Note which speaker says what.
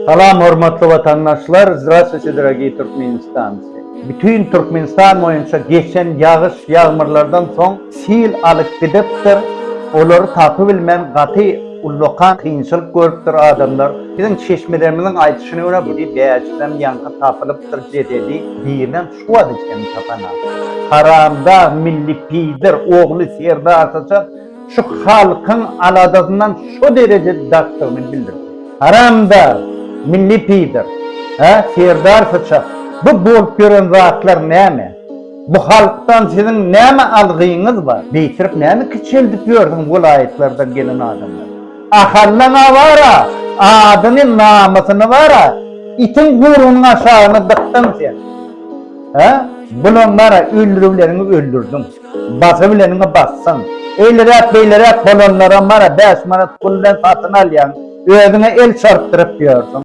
Speaker 1: Salam hormatly watandaşlar, Zdrastwuyte dorogiý Türkmenistancy. Bütin Türkmenistan boýunça geçen ýagyş ýagmyrlardan soň sil alyp gidipdir, olary tapybilmän gaty ullakan kynçylyk görüpdir adamlar. Biziň çeşmelerimiziň aýdyşyna görä bu bäşisem ýaňky tapylypdyr jesedi birinem şu wagta çenli tapanok. Haramdag milli pidr ogly Serdar Saçak şu halkyň aladasyndan şo derejede daşdygyny bildirdi. Haramdag, milli pidr, hä, Serdar syçak, bu bolup ýören zatlar näme? Bu halkdan siziň näme algyňyz bar? Beýtirip näme kiçeldip ýörsüň welaýatlardan gelen adamlary? Ahallaň-a bar-a, adyny, namysyny bar-a, itiň guýrugynyň aşagyna dykdyň sen. Hä? Bulaň bar-a, öldüribileniňi öldürdiň. Basybileniňi basdyň. Eýleräk-beýleräk bolanlaram bar-a, bäş manat pul bilen satyn alýaň. Özüňe el çarpdyryp ýörsüň.